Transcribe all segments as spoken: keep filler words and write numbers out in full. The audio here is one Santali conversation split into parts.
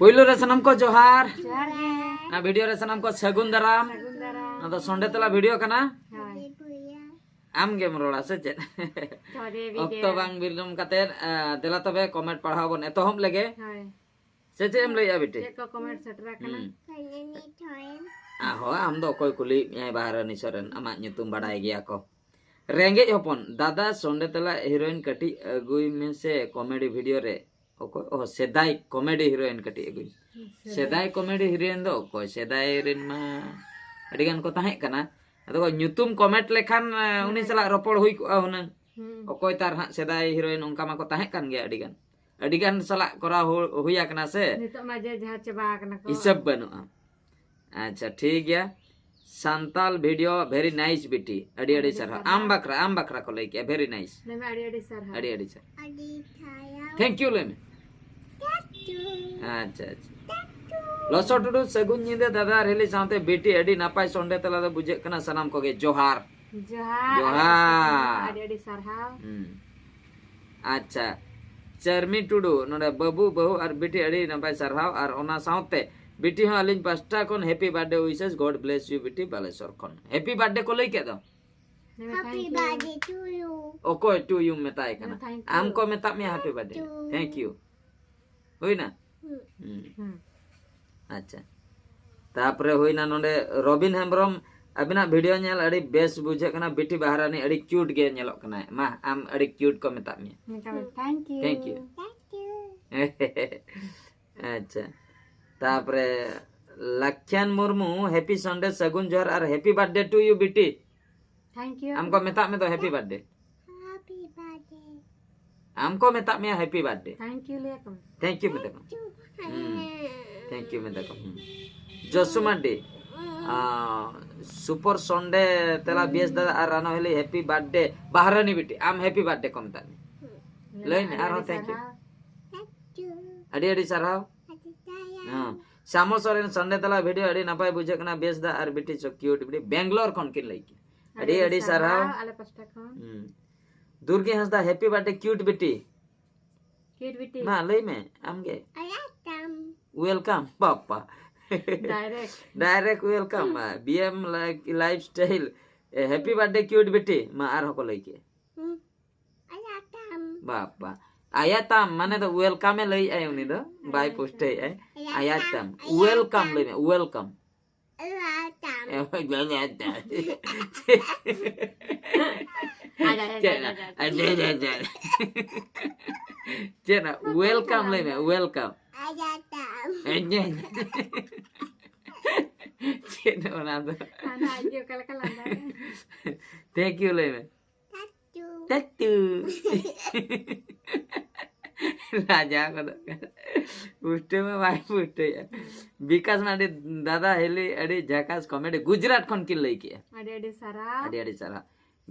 ᱯᱳᱭᱞᱳ ᱨᱮ ᱥᱟᱱᱟᱢ ᱠᱚ ᱡᱚᱦᱟᱨ᱾ ᱡᱚᱦᱟᱨ ᱜᱮ᱾ ᱚᱱᱟ ᱵᱷᱤᱰᱤᱭᱳ ᱨᱮ ᱥᱟᱱᱟᱢ ᱠᱚ ᱥᱟᱹᱜᱩᱱ ᱫᱟᱨᱟᱢ᱾ ᱥᱟᱹᱜᱩᱱ ᱫᱟᱨᱟᱢ᱾ ᱚᱱᱟ ᱫᱚ ᱥᱚᱱᱰᱮ ᱛᱟᱞᱟ ᱵᱷᱤᱰᱤᱭᱳ ᱠᱟᱱᱟ᱾ ᱦᱳᱭ᱾ ᱟᱢ ᱜᱮᱢ ᱨᱚᱲᱟ ᱥᱮ ᱪᱮᱫ? ᱛᱚᱵᱮ ᱵᱤᱫᱟᱹᱭ᱾ ᱚᱠᱛᱚ ᱵᱟᱝ ᱵᱤᱞᱚᱢ ᱠᱟᱛᱮ, ᱟ, ᱫᱮᱞᱟ ᱛᱚᱵᱮ ᱠᱚᱢᱮᱱᱴ ᱯᱟᱲᱦᱟᱣ ᱵᱚᱱ ᱮᱛᱚᱦᱚᱵ ᱞᱮᱜᱮ᱾ ᱦᱳᱭ᱾ ᱥᱮ ᱪᱮᱫ ᱮᱢ ᱞᱟᱹᱭᱮᱜᱼᱟ ᱵᱤᱴᱤ? ᱪᱮᱫ ᱠᱚ ᱠᱚᱢᱮᱱᱴ ᱥᱮᱴᱮᱨ ᱟᱠᱟᱱᱟ? ᱦᱩᱸ᱾ ᱟᱦᱚ, ᱟᱢ ᱫᱚ ᱚᱠᱚᱭ ᱠᱩᱞᱤᱭᱮᱫ ᱢᱮᱭᱟᱭ ᱵᱟᱦᱨᱟᱱᱤ ᱥᱚᱨᱮᱱ? ᱟᱢᱟᱜ ᱧᱩᱛᱩᱢ ᱵᱟᱰᱟᱭ ᱜᱮᱭᱟ ᱠᱚ᱾ ᱨᱮᱸᱜᱮᱡ ᱦᱚᱯᱚᱱ, ᱫᱟᱫᱟ ᱥᱚᱱᱰᱮ ᱛᱟᱞᱟ ᱦᱤᱨᱳᱭᱤᱱ ᱠᱟᱹᱴᱤᱡ ᱟᱹᱜᱩᱭ ᱢᱮ ᱥᱮ ᱠᱚᱢᱮᱰᱤ ᱵᱷᱤᱰᱤᱭᱳ ᱨᱮ᱾ ᱚᱠᱚᱭ? ᱚ, ᱥᱮᱫᱟᱭ ᱠᱚᱢᱮᱰᱤ ᱦᱤᱨᱳᱭᱤᱱ ᱠᱟᱹᱴᱤᱡ ᱟᱹᱜᱩᱭ ᱢᱮ᱾ ᱥᱮᱫᱟᱭ ᱠᱚᱢᱮᱰᱤ ᱦᱤᱨᱳᱭᱤᱱ ᱫᱚ ᱚᱠᱚᱭ? ᱥᱮᱫᱟᱭ ᱨᱮᱱ ᱢᱟ ᱟᱹᱰᱤ ᱜᱟᱱ ᱠᱚ ᱛᱟᱦᱮᱸ ᱠᱟᱱᱟ᱾ ᱟᱫᱚ ᱠᱚ ᱧᱩᱛᱩᱢ ᱠᱚᱢᱮᱱᱴ ᱞᱮᱠᱷᱟᱱ, ᱟ, ᱩᱱᱤ ᱥᱟᱞᱟᱜ ᱨᱚᱯᱚᱲ ᱦᱩᱭ ᱠᱚᱜᱼᱟ ᱦᱩᱱᱟᱹᱝ᱾ ᱦᱩᱸ᱾ ᱚᱠᱚᱭ ᱛᱟᱨ ᱦᱟᱸᱜ ᱥᱮᱫᱟᱭ ᱦᱤᱨᱳᱭᱤᱱ ᱚᱱᱠᱟ ᱢᱟᱠᱚ ᱛᱟᱦᱮᱸ ᱠᱟᱱ ᱜᱮᱭᱟ ᱟᱹᱰᱤ ᱜᱟᱱ᱾ ᱟᱹᱰᱤ ᱜᱟᱱ ᱥᱟᱞᱟᱜ ᱠᱚᱨᱟᱣ ᱦᱩ-, ᱦᱩᱭ ᱟᱠᱟᱱᱟ ᱥᱮ᱾ ᱱᱤᱛᱚᱜ ᱢᱟ ᱡᱮ ᱡᱟᱦᱟᱸ ᱪᱟᱵᱟ ᱟᱠᱟᱱᱟ ᱠᱚ᱾ ᱦᱤᱥᱟᱹᱵ ᱵᱟᱹᱱᱩᱜᱼᱟ᱾ ᱟᱪᱪᱷᱟ, ᱴᱷᱤᱠ ᱜᱮᱭᱟ᱾ ᱥᱟᱱᱛᱟᱞ ᱵᱷᱤᱰᱤᱭᱳ very nice ᱵᱤᱴᱤ᱾ ᱟᱹᱰᱤ ᱟᱹᱰᱤ ᱟᱹᱰᱤ ᱥᱟᱨᱦᱟᱣ᱾ ᱥᱟᱨᱦᱟᱣ᱾ ᱟᱢ ᱵᱟᱠᱷᱨᱟ, ᱟᱢ ᱵᱟᱠᱷᱨᱟ ᱠᱚ ᱞᱟᱹᱭ ᱠᱮᱜᱼᱟ, very nice᱾ ᱞᱟᱹᱭ ᱢᱮ, ᱟᱹᱰᱤ ᱟᱹᱰᱤ ᱥᱟᱨᱦᱟᱣ᱾ ᱟᱹᱰᱤ ᱟᱹᱰᱤ ᱥᱟᱨᱦᱟᱣ᱾ ᱟᱹᱰᱤ ᱪᱷᱟᱭᱟ Thank you ᱞᱟᱹᱭ ᱢᱮ᱾ ᱪᱟᱪᱩ᱾ ᱟᱪᱪᱷᱟ, ᱟᱪᱪᱷᱟ᱾ ᱞᱚᱥᱚ ᱴᱩᱰᱩ, ᱥᱟᱹᱜᱩᱱ ᱧᱤᱫᱟᱹ ᱫᱟᱫᱟ ᱟᱨ ᱦᱤᱞᱤ ᱥᱟᱶᱛᱮ ᱵᱤᱴᱤ, ᱟᱹᱰᱤ ᱱᱟᱯᱟᱭ ᱥᱚᱱᱰᱮ ᱛᱟᱞᱟ ᱫᱚ ᱵᱩᱡᱷᱟᱹᱜ ᱠᱟᱱᱟ ᱥᱟᱱᱟᱢ ᱠᱚᱜᱮ᱾ ᱡᱚᱦᱟᱨ᱾ ᱡᱚᱦᱟᱨ᱾ ᱡᱚᱦᱟᱨ᱾ ᱟᱹᱰᱤ ᱟᱹᱰᱤ ᱥᱟᱨᱦᱟᱣ᱾ ᱦᱩᱸ᱾ ᱟᱪᱪᱷᱟ, ᱪᱟᱨᱢᱤ ᱴᱩᱰᱩ ᱱᱚᱰᱮ, ᱵᱟᱹᱵᱩ, ᱵᱟᱹᱦᱩ ᱟᱨ ᱵᱤᱴᱤ ᱟᱹᱰᱤ ᱱᱟᱯᱟᱭ ᱥᱟᱨᱦᱟᱣ, ᱟᱨ ᱚᱱᱟ ᱥᱟᱶᱛᱮ ᱵᱤᱴᱤ ᱦᱚᱸ ᱟᱹᱞᱤᱧ ᱯᱟᱥᱴᱟ ᱠᱷᱚᱱ happy birthday wishes, God bless you ᱵᱤᱴᱤ, ᱵᱟᱞᱮᱥᱚᱨ ᱠᱷᱚᱱ᱾ Happy birthday ᱠᱚ ᱞᱟᱹᱭ ᱠᱮᱫ ᱫᱚ? ᱞᱟᱹᱭ ᱢᱮ, Happy thank you᱾ Birthday to you. ᱚᱠᱚᱭ to you ᱢᱮᱛᱟᱭ ᱠᱟᱱᱟ? Thank you᱾ ᱟᱢ ᱠᱚ ᱢᱮᱛᱟᱜ ᱢᱮᱭᱟ happy birthday᱾ To you. Thank you᱾ ᱦᱩᱭᱱᱟ? ᱦᱩᱸ᱾ ᱦᱩᱸ᱾ ᱦᱩᱸ᱾ ᱟᱪᱪᱷᱟ, ᱛᱟᱯᱚᱨᱮ ᱦᱩᱭᱱᱟ ᱱᱚᱰᱮ ᱨᱚᱵᱤᱱ ᱦᱮᱢᱵᱨᱚᱢ, ᱟᱵᱤᱱᱟᱜ ᱵᱷᱤᱰᱤᱭᱳ ᱧᱮᱞ ᱟᱹᱰᱤ ᱵᱮᱥ ᱵᱩᱡᱷᱟᱹᱜ ᱠᱟᱱᱟ, ᱵᱤᱴᱤ ᱵᱟᱦᱨᱟᱱᱤ ᱟᱹᱰᱤ ᱠᱤᱭᱩᱴ ᱜᱮ ᱧᱮᱞᱚᱜ ᱠᱟᱱᱟᱭ᱾ ᱢᱟ, ᱟᱢ ᱟᱹᱰᱤ ᱠᱤᱭᱩᱴ ᱠᱚ ᱢᱮᱛᱟᱜ ᱢᱮᱭᱟ᱾ ᱢᱮᱛᱟᱜ ᱢᱮ, thank you᱾ Thank you᱾ Thank you. ᱟᱪᱪᱷᱟ, ᱛᱟᱯᱚᱨᱮ ᱞᱟᱠᱷᱟᱱ ᱢᱩᱨᱢᱩ, happy Sunday, ᱥᱟᱹᱜᱩᱱ ᱡᱚᱦᱟᱨ ᱟᱨ happy birthday to you ᱵᱤᱴᱤ᱾ Thank you᱾ ᱟᱢ ᱠᱚ ᱢᱮᱛᱟᱜ ᱢᱮ ᱫᱚ happy birthday᱾ Happy birthday. ᱟᱢ ᱠᱚ ᱢᱮᱛᱟᱜ ᱢᱮᱭᱟ happy birthday᱾ Thank you ᱞᱟᱹᱭ ᱟᱠᱚ ᱢᱮ᱾ Thank you ᱢᱮᱛᱟ ᱠᱚᱢ᱾ To ᱦᱩᱸ᱾ Thank you ᱢᱮᱛᱟ ᱠᱚᱢ᱾ ᱦᱩᱸ᱾ ᱡᱚᱥᱩ ᱢᱟᱨᱰᱤ, ᱟ, super Sunday ᱛᱮᱞᱟ ᱵᱤᱭᱮᱥ ᱫᱟᱫᱟ ᱟᱨ ᱨᱟᱱᱚ ᱦᱤᱞᱤ happy birthday᱾ ᱵᱟᱦᱨᱟᱱᱤ ᱵᱤᱴᱤ, ᱟᱢ happy birthday ᱠᱚ ᱢᱮᱛᱟᱜ ᱢᱮ᱾ ᱞᱟᱹᱭ ᱢᱮ, ᱟᱹᱰᱤ ᱟᱨᱦᱚᱸ ᱟᱹᱰᱤ thank you᱾ ᱥᱟᱨᱦᱟᱣ᱾ Thank you. ᱟᱹᱰᱤ ᱟᱹᱰᱤ ᱥᱟᱨᱦᱟᱣ᱾ Happy Sunday. ᱦᱮᱸ᱾ ᱥᱟᱢᱚ ᱥᱚᱨᱮᱱ, Sunday ᱛᱟᱞᱟ ᱵᱷᱤᱰᱤᱭᱳ ᱟᱹᱰᱤ ᱱᱟᱯᱟᱭ ᱵᱩᱡᱷᱟᱹᱜ ᱠᱟᱱᱟ, ᱵᱮᱥ ᱫᱟ ᱟᱨ ᱵᱤᱴᱤ so cute ᱵᱤᱴᱤ, ᱵᱮᱝᱜᱟᱞᱳᱨ ᱠᱷᱚᱱ ᱠᱤᱱ ᱞᱟᱹᱭ ᱠᱮᱫᱟ᱾ ᱟᱹᱰᱤ ᱟᱹᱰᱤ ᱥᱟᱨᱦᱟᱣ᱾ ᱟᱞᱮ ᱯᱟᱥᱴᱟ ᱠᱷᱚᱱ᱾ ᱦᱩᱸ᱾ ᱫᱩᱨᱜᱮ ᱦᱟᱸᱥᱫᱟ, happy birthday cute ᱵᱤᱴᱤ᱾ Cute ᱵᱤᱴᱤ᱾ ᱢᱟ ᱞᱟᱹᱭ ᱢᱮ ᱟᱢᱜᱮ᱾ ᱟᱭᱟᱛᱟᱢ᱾ Welcome, ᱵᱟᱯᱟ᱾ Direct. Direct welcome, ᱢᱟ᱾ B M li-, lifestyle, ᱮ, happy birthday cute ᱵᱤᱴᱤ, ᱢᱟ ᱟᱨᱦᱚᱸ ᱠᱚ ᱞᱟᱹᱭ ᱠᱮᱫ᱾ ᱵᱟᱯᱟ᱾ ᱟᱭᱟᱛᱟᱢ, ᱢᱟᱱᱮ ᱫᱚ welcome ᱮ ᱞᱟᱹᱭᱮᱫᱼᱟᱭ ᱩᱱᱤ ᱫᱚ, ᱵᱟᱭ ᱯᱩᱥᱴᱟᱹᱣᱮᱫᱼᱟᱭ᱾ ᱟᱭᱟᱛᱟᱢ, welcome ᱞᱟᱹᱭ ᱢᱮ, welcome᱾ ᱪᱮᱫ ᱱᱟ? ᱪᱮᱫ ᱱᱟ? Welcome ᱞᱟᱹᱭ ᱢᱮ, welcome᱾ ᱪᱮᱫ ᱚᱱᱟ ᱫᱚ? ᱦᱟᱱᱟ ᱟᱡ ᱜᱮ ᱚᱠᱟ ᱞᱮᱠᱟ ᱞᱟᱸᱫᱟ᱾ Thank you ᱞᱟᱹᱭ ᱢᱮ᱾ ᱛᱟᱛᱩ᱾ ᱞᱟᱡᱟᱣ ᱜᱚᱫᱚᱜ ᱠᱟᱱᱟ᱾ ᱯᱩᱥᱴᱟᱹᱣ ᱢᱟ ᱵᱟᱭ ᱯᱩᱥᱴᱟᱹᱣᱮᱫᱼᱟ᱾ ᱵᱤᱠᱟᱥ ᱢᱟᱱᱰᱤ, ᱫᱟᱫᱟ ᱦᱤᱞᱤ ᱟᱹᱰᱤ ᱡᱷᱟᱠᱟᱥ comedy, ᱜᱩᱡᱽᱨᱟᱴ ᱠᱷᱚᱱ ᱠᱤᱱ ᱞᱟᱹᱭ ᱠᱮᱫᱼᱟ᱾ ᱟᱹᱰᱤ ᱟᱹᱰᱤ ᱥᱟᱨᱦᱟᱣ᱾ ᱟᱹᱰᱤ ᱟᱹᱰᱤ ᱥᱟᱨᱦᱟᱣ᱾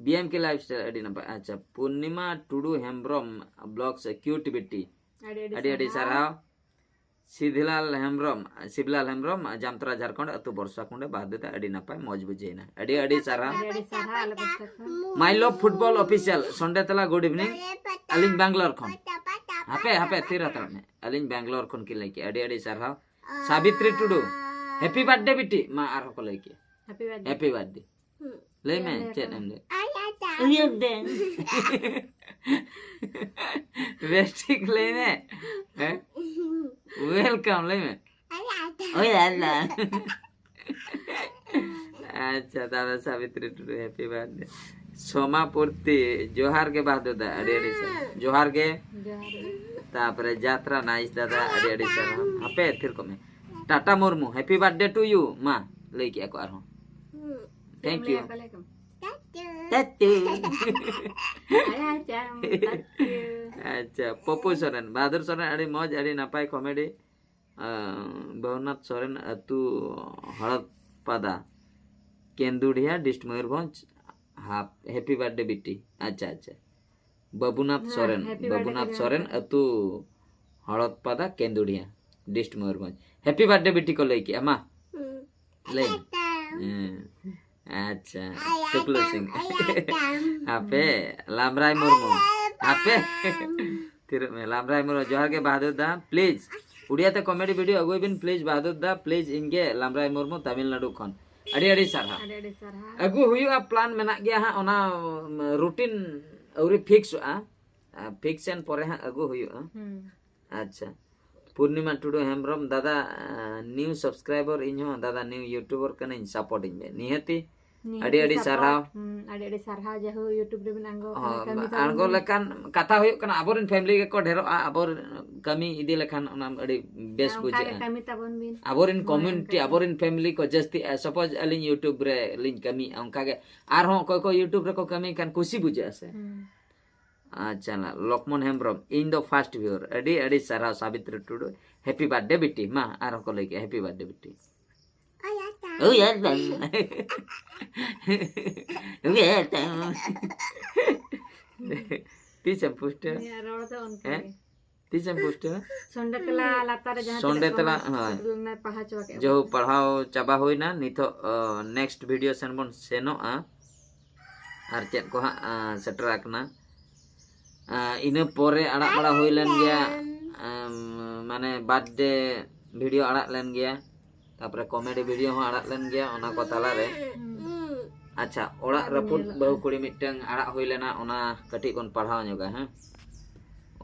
B M K lifestyle ᱟᱹᱰᱤ ᱱᱟᱯᱟᱭ᱾ ᱟᱪᱪᱷᱟ, ᱯᱩᱨᱱᱤᱢᱟ ᱴᱩᱰᱩ ᱦᱮᱢᱵᱨᱚᱢ vlogs cute ᱵᱤᱴᱤ, ᱟᱹᱰᱤ ᱟᱹᱰᱤ ᱟᱹᱰᱤ ᱟᱹᱰᱤ ᱥᱟᱨᱦᱟᱣ᱾ ᱥᱤᱫᱷᱤᱞᱟᱞ ᱦᱮᱢᱵᱨᱚᱢ, ᱥᱤᱵᱞᱟᱞ ᱦᱮᱢᱵᱨᱚᱢ, ᱡᱟᱢᱛᱨᱟ ᱡᱷᱟᱲᱠᱷᱚᱸᱰ, ᱟᱹᱛᱩ ᱵᱚᱨᱥᱟ ᱠᱩᱸᱰᱮ, ᱵᱟᱦᱫᱮᱫᱟ, ᱟᱹᱰᱤ ᱱᱟᱯᱟᱭ, ᱢᱚᱡᱽ ᱵᱩᱡᱷᱟᱹᱣᱮᱱᱟ᱾ ᱟᱹᱰᱤ ᱟᱹᱰᱤ ᱥᱟᱨᱦᱟᱣ᱾ ᱟᱹᱰᱤ ᱟᱹᱰᱤ ᱥᱟᱨᱦᱟᱣ ᱟᱞᱮ ᱯᱟᱥᱴᱟ ᱠᱷᱚᱱ᱾ My love football official, Sunday ᱛᱟᱞᱟ, good evening᱾ ᱟᱹᱞᱤᱧ ᱵᱮᱝᱜᱟᱞᱳᱨ ᱠᱷᱚᱱ᱾ ᱦᱟᱯᱮ ᱦᱟᱯᱮ, ᱛᱷᱤᱨ ᱦᱟᱛᱟᱲᱚᱜ ᱢᱮ᱾ ᱟᱹᱞᱤᱧ ᱵᱮᱝᱜᱟᱞᱳᱨ ᱠᱷᱚᱱ ᱠᱤᱱ ᱞᱟᱹᱭ ᱠᱮᱜᱼᱟ᱾ ᱟᱹᱰᱤ ᱟᱹᱰᱤ ᱥᱟᱨᱦᱟᱣ᱾ ᱥᱟᱵᱤᱛᱨᱤ ᱴᱩᱰᱩ, happy birthday ᱵᱤᱴᱤ, ᱢᱟ ᱟᱨᱦᱚᱸ ᱠᱚ ᱞᱟᱹᱭ ᱠᱮᱜᱼᱟ᱾ Happy birthday. Happy birthday. ᱞᱟᱹᱭ ᱢᱮ, ᱪᱮᱫ ᱮᱢ ᱪᱮᱫ ᱞᱟᱹᱭᱟ? ᱮᱢ ᱞᱟᱹᱭ? ᱩᱭᱦᱟᱹᱨ ᱫᱮᱱ᱾ ᱵᱮᱥ ᱴᱷᱤᱠ ᱞᱟᱹᱭ ᱢᱮ᱾ ᱦᱮᱸ? Welcome ᱞᱟᱹᱭ ᱢᱮ᱾ ᱳᱭ ᱟᱞᱞᱟ᱾ ᱟᱪᱪᱷᱟ, ᱫᱟᱫᱟ ᱥᱟᱵᱤᱛᱨᱤ ᱴᱩᱰᱩ, happy birthday᱾ ᱥᱳᱢᱟᱯᱩᱨᱛᱤ, ᱡᱚᱦᱟᱨ ᱜᱮ ᱵᱟᱦᱫᱩᱨ ᱫᱟ, ᱟᱹᱰᱤ ᱟᱹᱰᱤ ᱥᱟᱨᱦᱟᱣ᱾ ᱡᱚᱦᱟᱨ ᱜᱮ᱾ ᱡᱚᱦᱟᱨ ᱜᱮ᱾ ᱛᱟᱯᱚᱨᱮ ᱡᱟᱛᱨᱟ nice ᱫᱟᱫᱟ, ᱟᱹᱰᱤ ᱟᱹᱰᱤ ᱥᱟᱨᱦᱟᱣ᱾ ᱦᱟᱯᱮ ᱛᱷᱤᱨ ᱠᱚᱜ ᱢᱮ᱾ Tata Murmu, happy birthday to you, ᱢᱟ ᱞᱟᱹᱭ ᱠᱮᱜᱼᱟ ᱠᱚ ᱟᱨᱦᱚᱸ᱾ Thank you. ᱞᱟᱹᱭ ᱟᱠᱚ, ᱞᱟᱹᱭ ᱟᱠᱚ᱾ ᱛᱟᱛᱩ᱾ ᱟᱭᱟ ᱪᱟᱢ, ᱛᱟᱛᱩ᱾ ᱟᱪᱪᱷᱟ, ᱯᱚᱯᱩ ᱥᱚᱨᱮᱱ, ᱵᱟᱦᱟᱫᱩᱨ ᱥᱚᱨᱮᱱ, ᱟᱹᱰᱤ ᱢᱚᱡᱽ, ᱟᱹᱰᱤ ᱱᱟᱯᱟᱭ comedy᱾ ᱟᱸ, ᱵᱟᱹᱵᱩᱱᱟᱛᱷ ᱥᱚᱨᱮᱱ, ᱟᱹᱛᱩ ᱦᱚᱲᱚᱫᱯᱟᱫᱟ, ᱠᱮᱱᱫᱩᱰᱤᱦᱟ, ᱰᱤᱥᱴ ᱢᱚᱭᱩᱨᱵᱷᱚᱸᱡᱽ᱾ ᱦᱟᱯ-, happy birthday ᱵᱤᱴᱤ᱾ ᱟᱪᱪᱷᱟ, ᱟᱪᱪᱷᱟ᱾ ᱵᱟᱹᱵᱩᱱᱟᱛᱷ ᱦᱮᱸ, ᱥᱚᱨᱮᱱ, happy birthday ᱵᱟᱹᱵᱩᱱᱟᱛᱷ ᱠᱚ ᱥᱚᱨᱮᱱ, ᱡᱟᱱᱟᱣ ᱟᱹᱛᱩ ᱦᱚᱲᱚᱫᱯᱟᱫᱟ, ᱠᱮᱱᱫᱩᱰᱤᱦᱟ, ᱰᱤᱥᱴ ᱢᱚᱭᱩᱨᱵᱷᱚᱸᱡᱽ᱾ Happy birthday ᱵᱤᱴᱤ ᱠᱚ ᱞᱟᱹᱭ ᱠᱮᱜᱼᱟ, ᱢᱟ᱾ ᱞᱟᱹᱭ ᱢᱮ᱾ ᱦᱮᱸ᱾ ᱟᱪᱪᱷᱟ, ᱴᱩᱠᱞᱩ ᱥᱤᱝ᱾ ᱦᱟᱯᱮ, ᱞᱟᱢᱨᱟᱭ ᱢᱩᱨᱢᱩ᱾ ᱦᱟᱯᱮ᱾ ᱛᱷᱤᱨᱚᱜ ᱢᱮ, ᱞᱟᱢᱨᱟᱭ ᱢᱩᱨᱢᱩ, ᱡᱚᱦᱟᱨ ᱜᱮ ᱵᱟᱦᱟᱫᱩᱨ ᱫᱟ, please᱾ ᱩᱲᱤᱭᱟ ᱛᱮ ᱠᱚᱢᱮᱰᱤ ᱵᱷᱤᱰᱤᱭᱳ ᱟᱹᱜᱩᱭ ᱵᱤᱱ ᱯᱞᱤᱡᱽ ᱵᱟᱦᱟᱫᱩᱨ ᱫᱟ, ᱯᱞᱤᱡᱽ ᱤᱧ ᱜᱮ ᱞᱟᱢᱨᱟᱭ ᱢᱩᱨᱢᱩ ᱛᱟᱢᱤᱞᱱᱟᱰᱩ ᱠᱷᱚᱱ᱾ ᱟᱹᱰᱤ ᱟᱹᱰᱤ ᱥᱟᱨᱦᱟᱣ᱾ ᱟᱹᱰᱤ ᱟᱹᱰᱤ ᱥᱟᱨᱦᱟᱣ᱾ ᱟᱹᱜᱩ ᱦᱩᱭᱩᱜᱼᱟ, ᱯᱞᱟᱱ ᱢᱮᱱᱟᱜ ᱜᱮᱭᱟ ᱦᱟᱸᱜ, ᱚᱱᱟ ᱨᱩᱴᱤᱱ ᱟᱹᱣᱨᱤ ᱯᱷᱤᱠᱥᱚᱜᱼᱟ, ᱯᱷᱤᱠᱥ ᱮᱱ ᱯᱚᱨᱮ ᱦᱟᱸᱜ ᱟᱹᱜᱩ ᱦᱩᱭᱩᱜᱼᱟ᱾ ᱦᱩᱸ᱾ ᱟᱪᱪᱷᱟ, ᱯᱩᱨᱱᱤᱢᱟ ᱴᱩᱰᱩ ᱦᱮᱢᱵᱨᱚᱢ, ᱫᱟᱫᱟ ᱱᱤᱭᱩ ᱥᱟᱵᱥᱠᱨᱟᱭᱵᱟᱨ, ᱤᱧ ᱦᱚᱸ ᱫᱟᱫᱟ ᱱᱤᱭᱩ ᱭᱩᱴᱩᱵᱟᱨ ᱠᱟᱹᱱᱟᱹᱧ, ᱥᱟᱯᱳᱨᱴ ᱤᱧ ᱢᱮ ᱱᱤᱦᱟᱹᱛᱤ᱾ ᱱᱤᱦᱟᱹᱛᱤ ᱟᱹᱰᱤ ᱟᱹᱰᱤ support᱾ ᱥᱟᱨᱦᱟᱣ᱾ ᱦᱩᱸ, ᱟᱹᱰᱤ ᱟᱹᱰᱤ ᱥᱟᱨᱦᱟᱣ ᱡᱟᱦᱳ YouTube ᱨᱮᱵᱤᱱ ᱟᱬᱜᱚ ᱟᱠᱟᱱᱟ, ᱦᱚᱸ, ᱠᱟᱹᱢᱤ ᱛᱟᱵᱚᱱ ᱟᱬᱜᱚ ᱵᱤᱱ᱾ ᱞᱮᱠᱟᱱ ᱠᱟᱛᱷᱟ ᱦᱩᱭᱩᱜ ᱠᱟᱱᱟ, ᱟᱵᱚᱨᱮᱱ ᱯᱷᱮᱢᱤᱞᱤ ᱜᱮᱠᱚ ᱰᱷᱮᱨᱚᱜᱼᱟ, ᱟᱵᱚ ᱠᱟᱹᱢᱤ ᱤᱫᱤ ᱞᱮᱠᱷᱟᱱ ᱚᱱᱟ ᱟᱹᱰᱤ ᱵᱮᱥ ᱦᱮᱸ, ᱚᱱᱠᱟ ᱜᱮ ᱵᱩᱡᱷᱟᱹᱜᱼᱟ᱾ ᱠᱟᱹᱢᱤ ᱛᱟᱵᱚᱱ ᱵᱤᱱ᱾ ᱟᱵᱚᱨᱮᱱ ᱦᱳᱭ, ᱠᱚᱢᱤᱭᱩᱱᱤᱴᱤ, ᱚᱱᱠᱟ ᱜᱮ᱾ ᱟᱵᱚᱨᱮᱱ ᱯᱷᱮᱢᱤᱞᱤ ᱠᱚ ᱡᱟᱹᱥᱛᱤᱜᱼᱟ᱾ ᱥᱟᱯᱳᱡᱽ ᱟᱹᱞᱤᱧ YouTube ᱨᱮ ᱞᱤᱧ ᱠᱟᱹᱢᱤᱭᱮᱫᱼᱟ, ᱚᱱᱠᱟ ᱜᱮ ᱟᱨᱦᱚᱸ ᱚᱠᱚᱭ ᱠᱚ YouTube ᱨᱮᱠᱚ ᱠᱟᱹᱢᱤ ᱠᱷᱟᱱ ᱠᱩᱥᱤ ᱵᱩᱡᱷᱟᱹᱜᱼᱟ ᱥᱮ᱾ ᱦᱩᱸ᱾ ᱟᱪᱪᱷᱟ, ᱞᱚᱠᱢᱚᱱ ᱦᱮᱢᱵᱨᱚᱢ, ᱤᱧ ᱫᱚ ᱯᱷᱟᱥᱴ ᱵᱷᱤᱭᱩᱨ᱾ ᱟᱹᱰᱤ ᱟᱹᱰᱤ ᱥᱟᱨᱦᱟᱣ ᱥᱟᱵᱤᱛᱨᱤ ᱴᱩᱰᱩ, ᱦᱮᱯᱤ ᱵᱟᱨᱛᱷᱰᱮ ᱵᱤᱴᱤ᱾ ᱢᱟ ᱟᱨᱦᱚᱸ ᱠᱚ ᱞᱟᱹᱭ ᱠᱮᱜᱼᱟ, ᱦᱮᱯᱤ ᱵᱟᱨᱛᱷᱰᱮ ᱵᱤᱴᱤ᱾ ᱳᱭ ᱟᱨ ᱵᱟᱝ᱾ ᱳᱭ ᱟᱨ ᱵᱟᱝ᱾ ᱛᱤᱥᱮᱢ ᱯᱩᱥᱴᱟᱹᱣᱟ? ᱩᱱᱤᱭᱟᱜ ᱨᱚᱲ ᱫᱚ ᱚᱱᱠᱟ ᱦᱮᱸ? ᱜᱮ᱾ ᱛᱤᱥᱮᱢ ᱯᱩᱥᱴᱟᱹᱣᱟ? ᱥᱚᱱᱰᱮ ᱛᱟᱞᱟ ᱞᱟᱛᱟᱨ ᱨᱮ ᱡᱟᱦᱟᱸ ᱥᱚᱱᱰᱮ ᱛᱤᱱᱟᱹᱜ ᱛᱟᱞᱟ, comments ᱦᱳᱭ᱾ ᱩᱰᱩᱠ ᱞᱮᱱᱟ, ᱯᱟᱲᱦᱟᱣ ᱪᱟᱵᱟ ᱠᱮᱫ ᱟᱵᱚᱱ᱾ ᱡᱟᱦᱳ, ᱯᱟᱲᱦᱟᱣ ᱪᱟᱵᱟ ᱦᱩᱭᱱᱟ, ᱱᱤᱛᱚᱜ ᱱᱮᱠᱥᱴ ᱵᱷᱤᱰᱤᱭᱳ ᱥᱮᱱ ᱵᱚᱱ ᱥᱮᱱᱚᱜᱼᱟ᱾ ᱟᱨ ᱪᱮᱫ ᱠᱚ ᱦᱟᱸᱜ ᱟᱸ, ᱥᱮᱴᱮᱨ ᱟᱠᱟᱱᱟ᱾ ᱟᱸ, ᱤᱱᱟᱹ ᱯᱚᱨᱮ ᱟᱲᱟᱜ ᱵᱟᱲᱟ ᱦᱩᱭ ᱞᱮᱱ ᱜᱮᱭᱟ, ᱟᱢ, ᱢᱟᱱᱮ ᱵᱟᱨᱛᱷᱰᱮ ᱵᱷᱤᱰᱤᱭᱳ ᱟᱲᱟᱜ ᱞᱮᱱ ᱜᱮᱭᱟ, ᱛᱟᱯᱚᱨᱮ ᱠᱚᱢᱮᱰᱤ ᱵᱷᱤᱰᱤᱭᱳ ᱦᱚᱸ ᱟᱲᱟᱜ ᱞᱮᱱ ᱜᱮᱭᱟ ᱚᱱᱟ ᱠᱚ ᱛᱟᱞᱟᱨᱮ᱾ ᱟᱪᱪᱷᱟ, ᱚᱲᱟᱜ ᱟᱨ ᱨᱟᱹᱯᱩᱫ ᱧᱮᱞᱚᱜᱼᱟ᱾ ᱵᱟᱹᱦᱩ ᱠᱩᱲᱤ ᱢᱤᱫᱴᱟᱝ ᱟᱲᱟᱜ ᱦᱩᱭ ᱞᱮᱱᱟ, ᱚᱱᱟ ᱠᱟᱹᱴᱤᱡ ᱵᱚᱱ ᱯᱟᱲᱦᱟᱣ ᱧᱚᱜᱟ, ᱦᱮᱸ?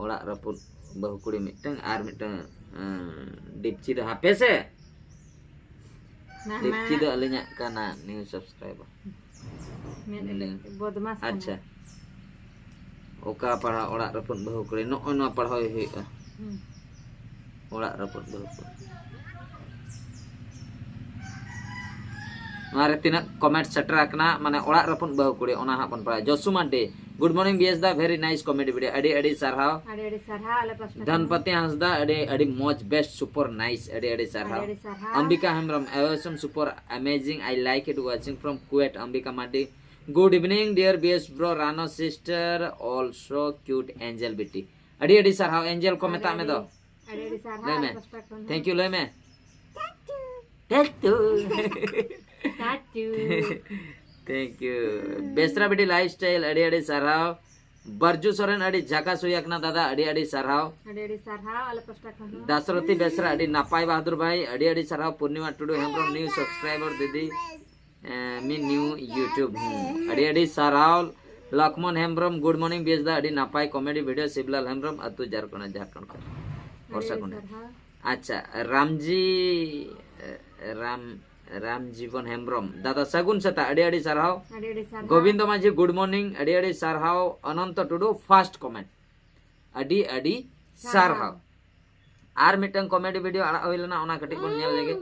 ᱚᱲᱟᱜ ᱨᱟᱹᱯᱩᱫ ᱵᱟᱹᱦᱩ ᱠᱩᱲᱤ ᱢᱤᱫᱴᱟᱝ ᱟᱨ ᱢᱤᱫᱴᱟᱝ, ᱟᱸ, ᱰᱤᱯᱪᱤ ᱫᱚ ᱦᱟᱯᱮ ᱥᱮ᱾ ᱢᱟ, ᱰᱤᱯᱪᱤ ᱢᱟ᱾ ᱫᱚ ᱟᱹᱞᱤᱧᱟᱜ ᱠᱟᱱᱟ, ᱱᱤᱭᱩ ᱥᱟᱵᱥᱠᱨᱟᱭᱵᱟᱨ᱾ ᱢᱮᱫ ᱞᱤᱝ᱾ ᱵᱚᱫᱢᱟᱥ ᱠᱟᱱᱟ᱾ ᱟᱪᱪᱷᱟ, ᱚᱠᱟ ᱯᱟᱲᱦᱟᱣ ᱚᱲᱟᱜ ᱨᱟᱹᱯᱩᱫ ᱵᱟᱹᱦᱩ ᱠᱩᱲᱤ, ᱱᱚᱜᱼᱚᱭ ᱱᱚᱣᱟ ᱯᱟᱲᱦᱟᱣ ᱦᱩᱭᱩᱜᱼᱟ᱾ ᱦᱩᱸ᱾ ᱚᱲᱟᱜ ᱨᱟᱹᱯᱩᱫ ᱵᱟᱹᱦᱩ ᱠᱩᱲᱤ᱾ ᱱᱚᱣᱟ ᱨᱮ ᱛᱤᱱᱟᱹᱜ ᱠᱚᱢᱮᱱᱴ ᱥᱮᱴᱮᱨ ᱟᱠᱟᱱᱟ, ᱢᱟᱱᱮ ᱚᱲᱟᱜ ᱨᱟᱹᱯᱩᱫ ᱵᱟᱹᱦᱩ ᱠᱩᱲᱤ, ᱚᱱᱟ ᱦᱟᱸᱜ ᱵᱚᱱ ᱯᱟᱲᱦᱟᱣᱟ᱾ ᱡᱚᱥᱩ ᱢᱟᱱᱰᱤ, ᱜᱩᱰ ᱢᱚᱨᱱᱤᱝ ᱵᱤᱭᱮᱥ ᱫᱟ, ᱵᱷᱮᱨᱤ ᱱᱟᱭᱤᱥ ᱠᱚᱢᱮᱰᱤ ᱵᱷᱤᱰᱤᱭᱳ, ᱟᱹᱰᱤ ᱟᱹᱰᱤ ᱥᱟᱨᱦᱟᱣ᱾ ᱟᱹᱰᱤ ᱟᱹᱰᱤ ᱥᱟᱨᱦᱟᱣ ᱟᱞᱮ ᱯᱟᱥᱴᱟ ᱠᱷᱚᱱ᱾ ᱫᱷᱚᱱᱯᱚᱛᱤ ᱦᱟᱸᱥᱫᱟ, ᱟᱹᱰᱤ ᱟᱹᱰᱤ ᱢᱚᱡᱽ, ᱵᱮᱥᱴ, ᱥᱩᱯᱟᱨ ᱱᱟᱭᱤᱥ, ᱟᱹᱰᱤ ᱟᱹᱰᱤ ᱥᱟᱨᱦᱟᱣ᱾ ᱟᱹᱰᱤ ᱟᱹᱰᱤ ᱥᱟᱨᱦᱟᱣ᱾ Ambika Hembrom, awesome, super, amazing, I like it watching from Kuwait, Ambika Mandi, good evening dear B S bro, Rano sister, also cute angel ᱵᱤᱴᱤ᱾ ᱟᱹᱰᱤ ᱟᱹᱰᱤ ᱥᱟᱨᱦᱟᱣ, ᱮᱧᱡᱮᱞ ᱠᱚ ᱢᱮᱛᱟᱜ ᱢᱮ ᱫᱚ᱾ ᱟᱹᱰᱤ ᱟᱹᱰᱤ ᱥᱟᱨᱦᱟᱣ ᱞᱟᱹᱭ ᱢᱮ᱾ ᱟᱞᱮ ᱯᱟᱥᱴᱟ ᱠᱷᱚᱱ ᱦᱚᱸ᱾ Thank you ᱞᱟᱹᱭ ᱢᱮ᱾ ᱴᱮᱴᱩ᱾ ᱴᱟᱴᱩ᱾ Thank you. ᱵᱮᱥᱨᱟ ᱵᱤᱴᱤ ᱞᱟᱭᱤᱯᱷ ᱥᱴᱟᱭᱤᱞ, ᱟᱹᱰᱤ ᱟᱹᱰᱤ ᱥᱟᱨᱦᱟᱣ᱾ ᱵᱟᱨᱡᱩ ᱥᱚᱨᱮᱱ, ᱟᱹᱰᱤ ᱡᱷᱟᱠᱟᱥ ᱦᱩᱭ ᱟᱠᱟᱱᱟ ᱫᱟᱫᱟ, ᱟᱹᱰᱤ ᱟᱹᱰᱤ ᱥᱟᱨᱦᱟᱣ᱾ ᱟᱹᱰᱤ ᱟᱹᱰᱤ ᱥᱟᱨᱦᱟᱣ ᱟᱞᱮ ᱯᱟᱥᱴᱟ ᱠᱷᱚᱱ ᱦᱚᱸ᱾ ᱫᱟᱥᱨᱚᱛᱤ ᱵᱮᱥᱨᱟ, ᱟᱹᱰᱤ ᱱᱟᱯᱟᱭ ᱵᱟᱦᱟᱫᱩᱨ ᱵᱷᱟᱭ, ᱟᱹᱰᱤ ᱟᱹᱰᱤ ᱥᱟᱨᱦᱟᱣ᱾ ᱯᱩᱨᱱᱤᱢᱟ ᱴᱩᱰᱩ ᱦᱮᱢᱵᱨᱚᱢ, new subscriber ᱫᱤᱫᱤ, ᱢᱤ new YouTube, ᱟᱹᱰᱤ ᱟᱹᱰᱤ ᱥᱟᱨᱦᱟᱣ᱾ ᱞᱚᱠᱷᱢᱚᱱ ᱦᱮᱢᱵᱨᱚᱢ, good morning ᱵᱮᱥ ᱫᱟ, ᱟᱹᱰᱤ ᱱᱟᱯᱟᱭ comedy video᱾ ᱥᱤᱵᱞᱟᱞ ᱦᱮᱢᱵᱨᱚᱢ, ᱟᱹᱛᱩ ᱡᱷᱟᱲᱠᱷᱚᱸᱰ, ᱡᱷᱟᱲᱠᱷᱚᱸᱰ ᱠᱷᱚᱱ᱾ ᱟᱹᱰᱤ ᱵᱚᱨᱥᱟ ᱟᱹᱰᱤ ᱠᱷᱚᱱ᱾ ᱥᱟᱨᱦᱟᱣ᱾ ᱟᱪᱪᱷᱟ, ᱨᱟᱢᱡᱤ, ᱮ, ᱨᱟᱢ, ᱨᱟᱢ ᱡᱤᱵᱚᱱ ᱦᱮᱢᱵᱨᱚᱢ, ᱫᱟᱫᱟ ᱥᱟᱹᱜᱩᱱ ᱥᱮᱛᱟᱜ, ᱟᱹᱰᱤ ᱟᱹᱰᱤ ᱥᱟᱨᱦᱟᱣ᱾ ᱟᱹᱰᱤ ᱟᱹᱰᱤ ᱥᱟᱨᱦᱟᱣ᱾ ᱜᱳᱵᱤᱱᱫᱚ ᱢᱟᱹᱡᱷᱤ, good morning, ᱟᱹᱰᱤ ᱟᱹᱰᱤ ᱥᱟᱨᱦᱟᱣ᱾ ᱚᱱᱚᱱᱛᱚ ᱴᱩᱰᱩ, first comment, ᱟᱹᱰᱤ ᱟᱹᱰᱤ ᱥᱟᱨᱦᱟᱣ᱾ ᱥᱟᱨᱦᱟᱣ᱾ ᱟᱨ ᱢᱤᱫᱴᱟᱝ comedy video ᱟᱲᱟᱜ ᱦᱩᱭ ᱞᱮᱱᱟ, ᱚᱱᱟ ᱠᱟᱹᱴᱤᱡ ᱵᱚᱱ ᱧᱮᱞ ᱞᱮᱜᱮ᱾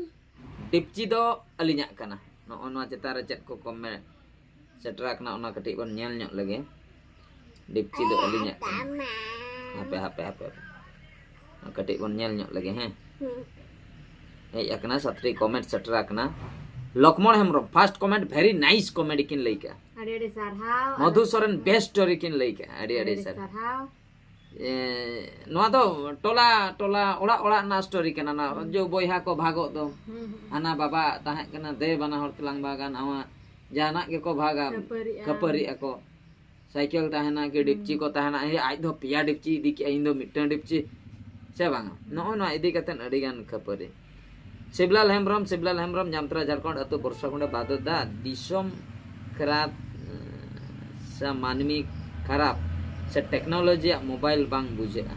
ᱰᱤᱯᱪᱤ ᱫᱚ ᱟᱹᱞᱤᱧᱟᱜ ᱠᱟᱱᱟ, ᱱᱚᱜᱼᱚ ᱱᱚᱣᱟ ᱪᱮᱛᱟᱱ ᱨᱮ ᱪᱮᱫ ᱠᱚ comment ᱥᱮᱴᱮᱨ ᱟᱠᱟᱱᱟ, ᱚᱱᱟ ᱠᱟᱹᱴᱤᱡ ᱵᱚᱱ ᱧᱮᱞ ᱧᱚᱜ ᱞᱮᱜᱮ᱾ ᱰᱤᱯᱪᱤ ᱫᱚ ᱟᱹᱞᱤᱧᱟᱜ ᱠᱟᱱᱟ᱾ ᱦᱟᱯᱮ ᱦᱟᱯᱮ ᱦᱟᱯᱮ ᱦᱟᱯᱮ᱾ ᱠᱟᱹᱴᱤᱡ ᱵᱚᱱ ᱧᱮᱞ ᱧᱚᱜ ᱞᱮᱜᱮ, ᱦᱮᱸ᱾ ᱦᱮᱡ ᱟᱠᱟᱱᱟ ᱥᱟᱛᱴᱤ comment ᱥᱮᱴᱮᱨ ᱟᱠᱟᱱᱟ᱾ Lokmon Hembrom, first comment, very nice comedy ᱠᱤᱱ ᱞᱟᱹᱭ ᱠᱟᱜᱼᱟ᱾ ᱟᱹᱰᱤ ᱟᱹᱰᱤ ᱥᱟᱨᱦᱟᱣ᱾ ᱢᱚᱫᱷᱩ ᱥᱚᱨᱮᱱ, best story ᱠᱤᱱ ᱞᱟᱹᱭ ᱠᱟᱜᱼᱟ, ᱟᱹᱰᱤ ᱟᱹᱰᱤ ᱥᱟᱨᱦᱟᱣ᱾ ᱥᱟᱨᱦᱟᱣ᱾ ᱮ, ᱱᱚᱣᱟ ᱫᱚ ᱴᱚᱞᱟ ᱴᱚᱞᱟ, ᱚᱲᱟᱜ ᱚᱲᱟᱜ ᱨᱮᱱᱟᱜ story ᱠᱟᱱᱟ, ᱱᱚᱣᱟ ᱡᱚ ᱵᱚᱭᱦᱟ ᱠᱚ ᱵᱷᱟᱜᱚᱜ ᱫᱚ᱾ ᱦᱩᱸ, ᱦᱩᱸ᱾ ᱦᱟᱱᱟ ᱵᱟᱵᱟ ᱛᱟᱦᱮᱸ ᱠᱟᱱᱟ, ᱫᱮ ᱵᱟᱱᱟ ᱦᱚᱲ ᱛᱮᱞᱟᱝ ᱵᱷᱟᱜᱟ, ᱱᱟᱣᱟ ᱡᱟᱦᱟᱱᱟᱜ ᱜᱮᱠᱚ ᱵᱷᱟᱜᱟ, ᱠᱷᱟᱹᱯᱟᱹᱨᱤᱜᱼᱟ᱾ ᱠᱷᱟᱹᱯᱟᱹᱨᱤᱜ ᱟᱠᱚ᱾ ᱥᱟᱭᱠᱮᱞ ᱛᱟᱦᱮᱱᱟ ᱠᱤ ᱰᱤᱯᱪᱤ ᱠᱚ ᱛᱟᱦᱮᱱᱟ, ᱮ, ᱟᱡ ᱫᱚ ᱯᱮᱭᱟ ᱰᱤᱯᱪᱤ ᱤᱫᱤ ᱠᱮᱜᱼᱟ, ᱤᱧ ᱫᱚ ᱢᱤᱫᱴᱟᱝ ᱰᱤᱯᱪᱤ, ᱥᱮ ᱵᱟᱝᱟ? ᱱᱚᱜᱼᱚ ᱱᱚᱣᱟ ᱤᱫᱤ ᱠᱟᱛᱮ ᱟᱹᱰᱤ ᱜᱟᱱ ᱠᱷᱟᱹᱯᱟᱹᱨᱤ᱾ ᱥᱤᱵᱞᱟᱞ ᱦᱮᱢᱵᱨᱚᱢ, ᱥᱤᱵᱞᱟᱞ ᱦᱮᱢᱵᱨᱚᱢ, ᱡᱟᱢᱛᱨᱟ ᱡᱷᱟᱲᱠᱷᱚᱸᱰ, ᱟᱹᱛᱩ ᱵᱚᱨᱥᱟᱜᱩᱸᱰᱟ ᱵᱟᱫᱚᱫᱟ, ᱫᱤᱥᱚᱢ ᱠᱷᱟᱨᱟᱯ ᱥᱮ ᱢᱟᱹᱱᱢᱤ ᱠᱷᱟᱨᱟᱯ ᱥᱮ ᱴᱮᱠᱱᱳᱞᱚᱡᱤᱭᱟᱜ ᱢᱳᱵᱟᱭᱤᱞ ᱵᱟᱝ ᱵᱩᱡᱷᱟᱹᱜᱼᱟ᱾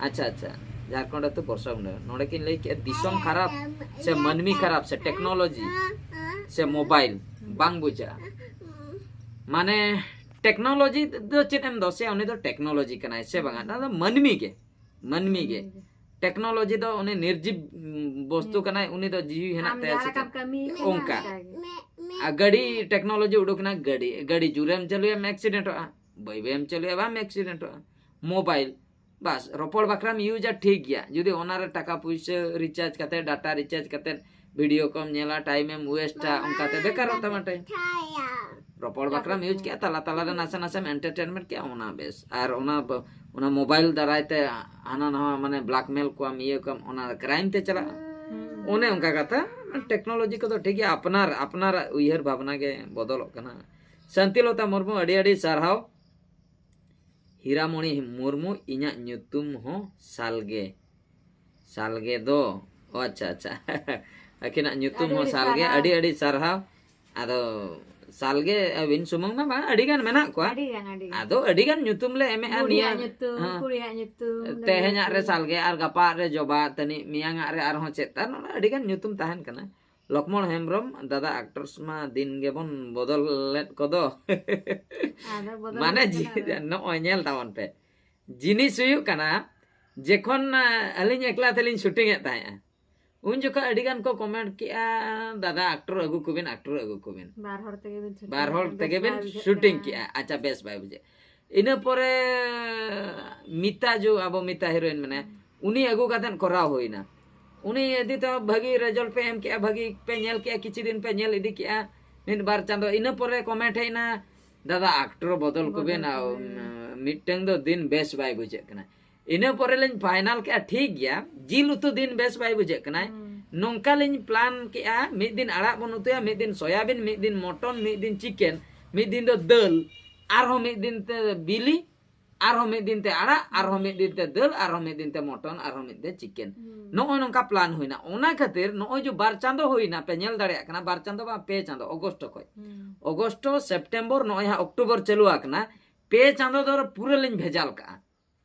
ᱟᱪᱪᱷᱟ ᱟᱪᱪᱷᱟ, ᱡᱷᱟᱲᱠᱷᱚᱸᱰ ᱟᱹᱛᱩ ᱵᱚᱨᱥᱟᱜᱩᱸᱰᱟ, ᱱᱚᱰᱮ ᱠᱤᱱ ᱞᱟᱹᱭ ᱠᱮᱜᱼᱟ ᱫᱤᱥᱚᱢ ᱠᱷᱟᱨᱟᱯ ᱥᱮ ᱢᱟᱹᱱᱢᱤ ᱠᱷᱟᱨᱟᱯ ᱥᱮ ᱴᱮᱠᱱᱳᱞᱚᱡᱤ ᱥᱮ ᱢᱳᱵᱟᱭᱤᱞ ᱵᱟᱝ ᱵᱩᱡᱷᱟᱹᱜᱼᱟ᱾ ᱢᱟᱱᱮ ᱴᱮᱠᱱᱳᱞᱚᱡᱤ ᱫᱚ ᱪᱮᱫ ᱮᱢ ᱫᱚᱥᱮᱭᱟ, ᱩᱱᱤ ᱫᱚ ᱴᱮᱠᱱᱳᱞᱚᱡᱤ ᱠᱟᱱᱟᱭ ᱥᱮ ᱵᱟᱝᱟ? ᱚᱱᱟ ᱫᱚ ᱢᱟᱹᱱᱢᱤ ᱜᱮ, ᱢᱟᱹᱱᱢᱤ ᱜᱮ᱾ ᱴᱮᱠᱱᱳᱞᱚᱡᱤ ᱫᱚ ᱩᱱᱤ ᱱᱤᱨᱡᱤᱵ ᱩᱢ, ᱵᱚᱥᱛᱩ ᱠᱟᱱᱟᱭ, ᱩᱱᱤ ᱫᱚ ᱡᱤᱣᱤ ᱦᱮᱱᱟᱜ ᱟᱢ ᱛᱟᱭᱟ ᱡᱟᱦᱟᱸ ᱥᱮ ᱞᱮᱠᱟᱢ ᱪᱮᱫ? ᱠᱟᱹᱢᱤ, ᱚᱱᱠᱟ᱾ ᱚᱱᱠᱟ ᱜᱮ᱾ ᱟᱨ ᱜᱟᱹᱰᱤ ᱴᱮᱠᱱᱳᱞᱚᱡᱤ ᱩᱰᱩᱠ ᱮᱱᱟ, ᱜᱟᱹᱰᱤ, ᱜᱟᱹᱰᱤ ᱡᱳᱨᱮᱢ ᱪᱟᱹᱞᱩᱭᱟᱢ ᱮᱠᱥᱤᱰᱮᱱᱴᱚᱜᱼᱟ, ᱵᱟᱹᱭ ᱵᱟᱹᱭ ᱮᱢ ᱪᱟᱹᱞᱩᱭᱟ, ᱵᱟᱢ ᱮᱠᱥᱤᱰᱮᱱᱴᱚᱜᱼᱟ᱾ ᱢᱳᱵᱟᱭᱤᱞ, ᱵᱟᱥ, ᱨᱚᱯᱚᱲ ᱵᱟᱠᱷᱨᱟᱢ ᱤᱭᱩᱡᱟ, ᱴᱷᱤᱠ ᱜᱮᱭᱟ᱾ ᱡᱩᱫᱤ ᱚᱱᱟᱨᱮ ᱴᱟᱠᱟ ᱯᱩᱭᱥᱟᱹ ᱨᱤᱪᱟᱨᱡᱽ ᱠᱟᱛᱮ, ᱰᱟᱴᱟ ᱨᱤᱪᱟᱨᱡᱽ ᱠᱟᱛᱮ, ᱵᱷᱤᱰᱤᱭᱳ ᱠᱚᱢ ᱧᱮᱞᱟ, ᱴᱟᱭᱤᱢ ᱮᱢ ᱣᱮᱥᱴᱟ, ᱚᱱᱠᱟᱛᱮ ᱵᱮᱠᱟᱨᱚᱜ ᱛᱟᱢᱟ ᱴᱟᱭᱤᱢ᱾ ᱨᱚᱯᱚᱲ ᱵᱟᱠᱷᱨᱟᱢ ᱤᱭᱩᱡᱽ ᱠᱮᱜᱼᱟ, ᱛᱟᱞᱟ ᱛᱟᱞᱟᱨᱮ ᱱᱟᱥᱮ ᱱᱟᱥᱮᱢ ᱮᱱᱴᱟᱨᱴᱮᱱᱢᱮᱱᱴ ᱠᱮᱜᱼᱟ, ᱚᱱᱟ ᱵᱮᱥ᱾ ᱟᱨ ᱚᱱᱟ ᱵ-, ᱚᱱᱟ ᱢᱳᱵᱟᱭᱤᱞ ᱫᱟᱨᱟᱭ ᱛᱮ ᱦᱟᱱᱟ ᱱᱟᱣᱟ ᱢᱟᱱᱮ ᱵᱞᱟᱠᱢᱮᱞ ᱠᱚᱣᱟᱢ, ᱤᱭᱟᱹ ᱠᱚᱣᱟᱢ, ᱚᱱᱟ ᱠᱨᱟᱭᱤᱢ ᱛᱮ ᱪᱟᱞᱟᱜᱼᱟ᱾ ᱦᱩᱸ᱾ ᱚᱱᱮ ᱚᱱᱠᱟ ᱠᱟᱛᱷᱟ, ᱴᱮᱠᱱᱳᱞᱚᱡᱤ ᱠᱚᱫᱚ ᱴᱷᱤᱠ ᱜᱮᱭᱟ, ᱟᱯᱱᱟᱨ ᱟᱯᱱᱟᱨᱟᱜ ᱩᱭᱦᱟᱹᱨ ᱵᱷᱟᱵᱽᱱᱟ ᱜᱮ ᱵᱚᱫᱚᱞᱚᱜ ᱠᱟᱱᱟ᱾ ᱥᱟᱱᱛᱤᱞᱚᱛᱟ ᱢᱩᱨᱢᱩ, ᱟᱹᱰᱤ ᱟᱹᱰᱤ ᱥᱟᱨᱦᱟᱣ᱾ ᱦᱤᱨᱟᱢᱚᱬᱤ ᱢᱩᱨᱢᱩ, ᱤᱧᱟᱹᱜ ᱧᱩᱛᱩᱢ ᱦᱚᱸ ᱥᱟᱞᱜᱮ᱾ ᱥᱟᱞᱜᱮ ᱫᱚ, ᱚ, ᱟᱪᱪᱷᱟ, ᱟᱪᱪᱷᱟ᱾ ᱟᱹᱠᱤᱱᱟᱜ ᱧᱩᱛᱩᱢ ᱟᱹᱰᱤ ᱦᱚᱸ ᱟᱹᱰᱤ ᱥᱟᱞᱜᱮ᱾ ᱥᱟᱨᱦᱟᱣ᱾ ᱟᱹᱰᱤ ᱟᱹᱰᱤ ᱥᱟᱨᱦᱟᱣ᱾ ᱟᱫᱚ ᱥᱟᱞᱜᱮ ᱟᱹᱵᱤᱱ ᱥᱩᱢᱩᱝ ᱢᱟ ᱵᱟᱝ, ᱟᱹᱰᱤ ᱜᱟᱱ ᱢᱮᱱᱟᱜ ᱠᱚᱣᱟ᱾ ᱟᱹᱰᱤ ᱜᱟᱱ, ᱟᱹᱰᱤ ᱜᱟᱱ᱾ ᱟᱫᱚ ᱟᱹᱰᱤ ᱜᱟᱱ ᱧᱩᱛᱩᱢ ᱞᱮ ᱮᱢᱮᱜᱼᱟ ᱱᱤᱭᱟᱹ᱾ ᱵᱩᱲᱦᱤᱭᱟᱜ ᱧᱩᱛᱩᱢ, ᱦᱮᱸ᱾ ᱠᱩᱲᱤᱭᱟᱜ ᱧᱩᱛᱩᱢ, ᱛᱮᱦᱮᱧᱟᱜ ᱨᱮ ᱧᱩᱛᱩᱢ᱾ ᱥᱟᱞᱜᱮ ᱟᱨ ᱜᱟᱯᱟ ᱨᱮ ᱡᱚᱵᱟ, ᱛᱟᱹᱱᱤᱡ ᱢᱮᱭᱟᱝᱟᱜ ᱨᱮ ᱟᱨᱦᱚᱸ ᱪᱮᱫ ᱛᱟᱨ, ᱱᱚᱰᱮ ᱟᱹᱰᱤ ᱜᱟᱱ ᱧᱩᱛᱩᱢ ᱛᱟᱦᱮᱱ ᱠᱟᱱᱟ᱾ ᱞᱚᱠᱢᱚᱬ ᱦᱮᱢᱵᱨᱚᱢ, ᱫᱟᱫᱟ actors ᱢᱟ ᱫᱤᱱ ᱜᱮᱵᱚᱱ ᱵᱚᱫᱚᱞᱮᱫ ᱠᱚᱫᱚ᱾ ᱟᱫᱚ ᱵᱚᱫᱚᱞ ᱢᱟᱱᱮ ᱠᱟᱱᱟ ᱡᱤ-, ᱟᱫᱚ᱾ ᱱᱚᱜᱼᱚᱭ ᱧᱮᱞ ᱛᱟᱵᱚᱱ ᱯᱮ᱾ ᱡᱤᱱᱤᱥ ᱦᱩᱭᱩᱜ ᱠᱟᱱᱟ, ᱡᱮᱠᱷᱚᱱ, ᱟ, ᱟᱹᱞᱤᱧ ᱮᱠᱞᱟ ᱛᱮᱞᱤᱧ shooting ᱮᱫ ᱛᱟᱦᱮᱸᱜᱼᱟ, ᱩᱱ ᱡᱚᱠᱷᱚᱱ ᱟᱹᱰᱤ ᱜᱟᱱ ᱠᱚ comment ᱠᱮᱜᱼᱟ, "ᱫᱟᱫᱟ actor ᱟᱹᱜᱩ ᱠᱚᱵᱤᱱ, actor ᱟᱹᱜᱩ ᱠᱚᱵᱤᱱ᱾ ᱵᱟᱨ ᱦᱚᱲ ᱛᱮᱜᱮ ᱵᱤᱱ shooting ᱵᱟᱨ ᱦᱚᱲ ᱠᱟᱱᱟ, ᱛᱮᱜᱮ ᱵᱮᱥ ᱵᱤᱱ ᱵᱟᱭ ᱵᱩᱡᱷᱟᱹᱜ shooting ᱠᱟᱱᱟ᱾ ᱠᱮᱜᱼᱟ, ᱟᱪᱪᱷᱟ, ᱵᱮᱥ ᱵᱟᱭ ᱵᱩᱡᱷᱟᱹᱜ᱾ ᱤᱱᱟᱹ ᱯᱚᱨᱮ ᱢᱤᱛᱟ ᱡᱚ, ᱟᱵᱚ ᱢᱤᱛᱟ heroine ᱢᱮᱱᱟᱭᱟ, ᱩᱱᱤ ᱟᱹᱜᱩ ᱠᱟᱛᱮᱫ ᱠᱚᱨᱟᱣ ᱦᱩᱭᱱᱟ᱾ ᱩᱱᱤ ᱤᱫᱤ ᱛᱮᱦᱚᱸ ᱵᱷᱟᱹᱜᱤ result ᱯᱮ ᱮᱢ ᱠᱮᱜᱼᱟ, ᱵᱷᱟᱹᱜᱤ ᱯᱮ ᱧᱮᱞ ᱠᱮᱜᱼᱟ, ᱠᱤᱪᱷᱩ ᱫᱤᱱ ᱯᱮ ᱧᱮᱞ ᱤᱫᱤ ᱠᱮᱜᱼᱟ, ᱢᱤᱫ ᱵᱟᱨ ᱪᱟᱸᱫᱚ᱾ ᱤᱱᱟᱹ ᱯᱚᱨᱮ comment ᱦᱮᱡ ᱮᱱᱟ, "ᱫᱟᱫᱟ actor ᱵᱚᱫᱚᱞ ᱠᱚᱵᱤᱱ, ᱵᱚᱫᱚᱞ ᱟᱨ, ᱠᱚᱵᱤᱱ᱾ ᱩᱢ, ᱢᱤᱫᱴᱟᱝ ᱫᱚ ᱫᱤᱱ ᱵᱮᱥ ᱵᱟᱭ ᱵᱩᱡᱷᱟᱹᱜ ᱠᱟᱱᱟ᱾" ᱤᱱᱟᱹ ᱯᱚᱨᱮ ᱞᱤᱧ final ᱠᱮᱜᱼᱟ, ᱴᱷᱤᱠ ᱜᱮᱭᱟ, ᱡᱤᱞ ᱩᱛᱩ ᱫᱤᱱ ᱵᱮᱥ ᱵᱟᱭ ᱵᱩᱡᱷᱟᱹᱜ ᱠᱟᱱᱟᱭ᱾ ᱦᱩᱸ᱾ ᱱᱚᱝᱠᱟ ᱞᱤᱧ plan ᱠᱮᱜᱼᱟ, ᱢᱤᱫ ᱫᱤᱱ ᱟᱲᱟᱜ ᱵᱚᱱ ᱩᱛᱩᱭᱟ, ᱢᱤᱫ ᱫᱤᱱ ᱥᱚᱭᱟᱵᱤᱱ, ᱢᱤᱫ ᱫᱤᱱ mutton, ᱢᱤᱫ ᱫᱤᱱ chicken, ᱢᱤᱫ ᱫᱤᱱ ᱫᱚ ᱫᱟᱹᱞ, ᱟᱨᱦᱚᱸ ᱢᱤᱫ ᱫᱤᱱ ᱛᱮ ᱵᱤᱞᱤ, ᱟᱨᱦᱚᱸ ᱢᱤᱫ ᱫᱤᱱ ᱛᱮ ᱟᱲᱟᱜ, ᱟᱨᱦᱚᱸ ᱢᱤᱫ ᱫᱤᱱ ᱛᱮ ᱫᱟᱹᱞ, ᱟᱨᱦᱚᱸ ᱢᱤᱫ ᱫᱤᱱ ᱛᱮ mutton, ᱟᱨᱦᱚᱸ ᱢᱤᱫ ᱫᱤᱱ chicken᱾ ᱦᱩᱸ᱾ ᱱᱚᱜᱼᱚᱭ ᱱᱚᱝᱠᱟ plan ᱦᱩᱭᱱᱟ᱾ ᱚᱱᱟ ᱠᱷᱟᱹᱛᱤᱨ ᱱᱚᱜᱼᱚᱭ ᱡᱮ ᱵᱟᱨ ᱪᱟᱸᱫᱚ ᱦᱩᱭᱱᱟ, ᱯᱮ ᱧᱮᱞ ᱫᱟᱲᱮᱭᱟᱜ ᱠᱟᱱᱟ, ᱵᱟᱨ ᱪᱟᱸᱫᱚ ᱵᱟᱝ, ᱯᱮ ᱪᱟᱸᱫᱚ, August ᱠᱷᱚᱡ᱾ ᱦᱩᱸ᱾ August, September, ᱱᱚᱜᱼᱚᱭ ᱦᱟᱸᱜ October ᱪᱟᱹᱞᱩ ᱟᱠᱟᱱᱟ, ᱯᱮ ᱪᱟᱸᱫᱚ ᱫᱚ ᱯᱩᱨᱟᱹ ᱞᱤᱧ ᱵᱷᱮᱡᱟᱞ ᱠᱟᱜᱼᱟ᱾